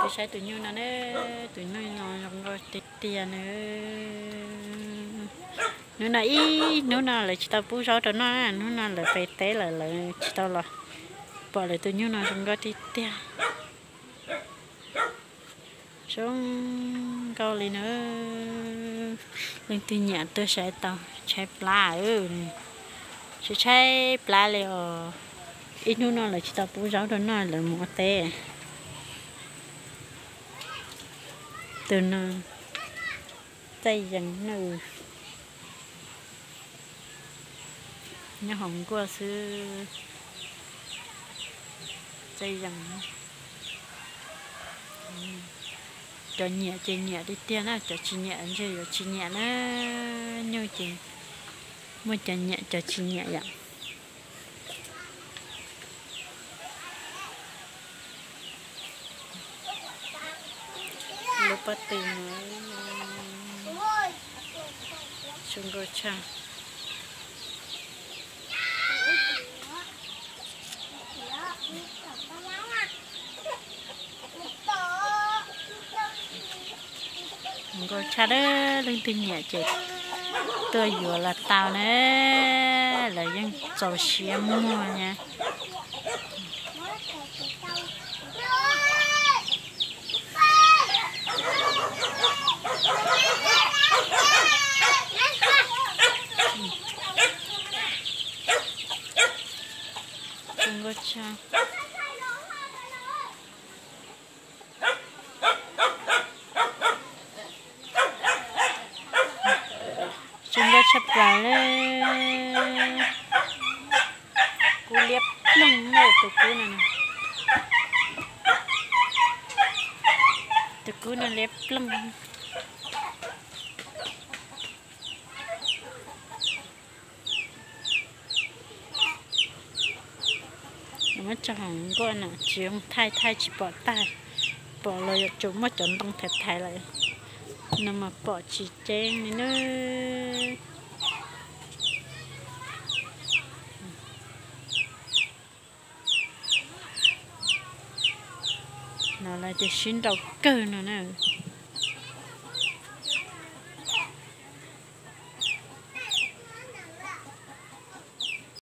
Saib tus nyuj no ne, tus nyuj no zoo nkauj tiag tiag na. Hnub no ib hnub no lawv tsis tau pub zaub rau noj, hnub no lawv pem teb lawm, lawv tsis tau los. Pom lawv tus nyuj no zoo nkauj tiag tiag. Zoo nkauj li na. Leej twg nyiam tuaj saib tau, tshaib plab, tshaib tshaib plab li os. Ib hnub no lawv tsis tau pub zaub rau noj, lawv mus ua teb. Tus no txaij yees na, nyob hauv nkuaj xwb. Txaij yees. Cov nyiam ces nyiam tiag tiag na, cov tsis nyiam ntshe yuav tsis nyiam na. Nyuj ces muaj cov nyiam cov tsis nyiam yom. Lub pob tw no zoo nkauj tshaj. Nkauj tshaj, leej twg nyiam ces tuaj yuav los tau na, lawv yeej txaus siab muag na. Zoo nkauj tshaj. Zoo nkauj tshaj plaws li. Kub liab ploog na, tus kub no. Tus kub no liab ploog. Muab tso hauv nkuaj no tsis zoo thaij, thaij tsis pom tag. Pom los yuav tsum muab cov ntoo thaiv thaiv lawm, no mas pom tsis ceeb li na. No lawv tias sib nraus kawg no na.